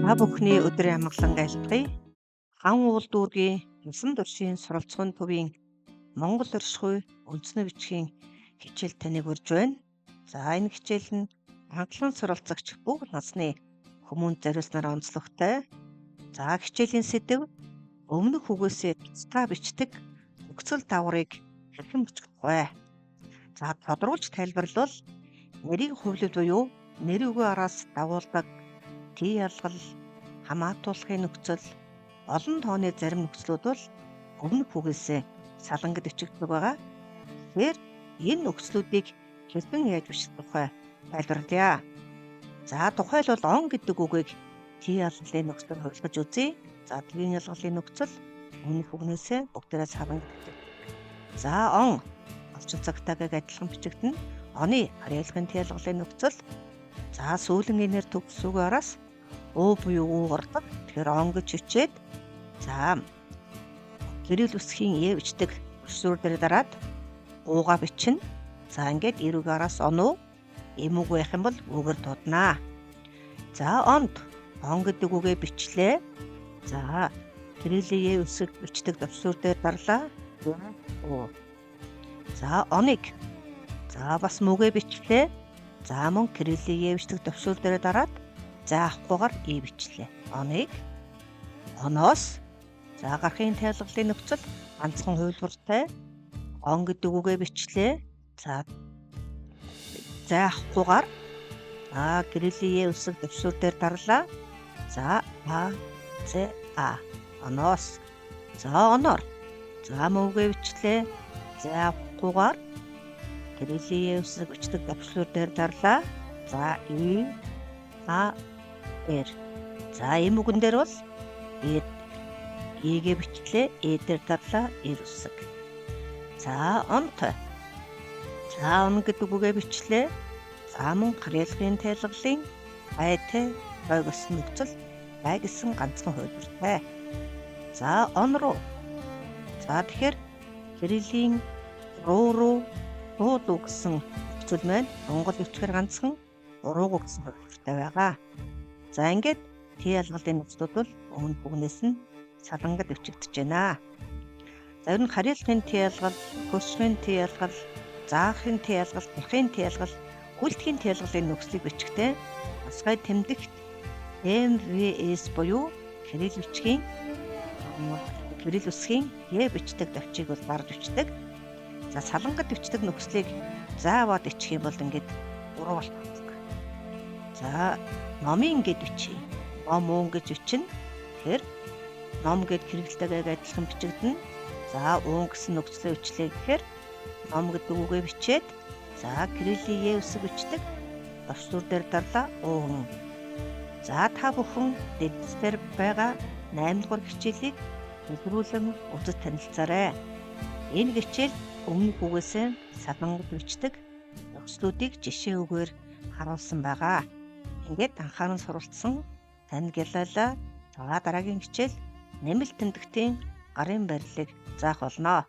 Та бүхний өдрийн амгалан айлтгая. Ган уул дүүргийн Насан туршийн суралцахын төвийн Монгол оршихуй үндэсний бичгийн хичээл таныг урьж байна. За энэ хичээл нь анхлан суралцагч бүх насны хүмүүнд зориулснаар онцлогтой. За хичээлийн сэдэв өмнөх үгээсээ тусдаа бичдэг нөхцөл дагаврыг хэрхэн бичих вэ? За тодруулж тайлбарлавал нэрийг хувилбар буюу нэр үгийн араас дагуулдаг тий ялгал, хамаатуулахын нөхцөл, олон тооны зарим нөхцлүүд бол өмнөх үгээсээ салангад бичигддэг байгаа. Тэгэхээр энэ нөхцлүүдийг хэрхэн яаж бичих вэ? Тайлбарлая. За тухайлбал он гэдэг үгийг тий ялгалын нөхцлөөр хувилгаж үзье. За тгийн ялгалын нөхцөл өмнөх үгнээсээ бүгдээрээ салангад. За он орчин цагтаагааг адилхан бичигдэнэ. Оны харьяалгын тий ялгалын нөхцөл. За сүүлэн энер төгс үг араас өө буюу үү гардаг. Тэгэхээр он гэж хичээд за гэрэл үсгийн э бичдэг өсвөр дээр дараад ууга бичнэ. За ингээд эрүүг араас он уу эм үг байх юм бол үгээр дууднаа. За онд он гэдэг үгээ бичлээ. За гэрэл э үсэг бичдэг төвсвөр дээр дарлаа. Оо. За оныг за бас мүгээ бичлээ. За мөн кириллийн э бичдэг төвшөр дээр дараад за авахгүйгээр э бичлээ. Оныг оноос за гарахын тайлгалын нөхцөл ганцхан хувилбартай он гэдэг үгээ бичлээ. За за авахгүйгээр а кириллийн э үсэг төвшөр дээр дарлаа. За а з а оноос за оноор за мөвгээ бичлээ. За авахгүйгээр кириллийн э үсэг бичдэг төвшөр дээр дарлаа. За и а р. За эм үгэн дээр бол э эгээ бичлээ. Э дээр дарлаа. Р үсэг. За онтой. За он гэдэг үгээ бичлээ. За мөн харьяалгын тайлгалын айтай той гэсэн нөхцөл бай гэсэн ганцхан хувилбартай. За он руу. За тэгэхээр кириллийн руу руу руу дүү гэсэн нөхцөл маань монгол бичгээр ганцхан урууг гэсэн хувилбартай байгаа. За ингээд тий ялгалын нөхцлүүд бол өмнө бүгнээс нь салангад бичигдэж байна. За ер нь харьяалгын тий ялгал, хөршийн тий ялгал, заахын тий ялгал, тархын тий ялгал, хүлдэхийн тий ялгалын нөхцөлийг бичгтээ тусгай тэмдэгт MVS буюу кирилл бичгийн кирилл үсгийн Е бичдэг товчийг бол дарж бичдэг. За салангад бичдэг нөхцөлийг зааваад ичих юм бол ингээд уруу болдог. За номын гэд бичье. Ном уун гэж бичнэ. Тэгэхээр ном гэд хэрэглэтэйгээ адилхан бичигдэнэ. За уун гэсэн нөхцөлөө бичлээ гэхээр ном гэдэг үгээ бичээд за кириллийн Е үсэг бичдэг. Товчлуур дээр дарлаа уун. За та бүхэн дэдс дээр байгаа 8 дугаар хичээлийг дэлгэрүүлэн үзэж танилцаарай. Энэ хичээл өмнөх үгээсээ салангад бичдэг нөхцлүүдийг жишээ үгээр харуулсан байгаа. Ингээд анхааран суралцсан танд гялалаа. За дараагийн хичээл нэмэлт тэмдэгтийн гарын барилыг заах болно.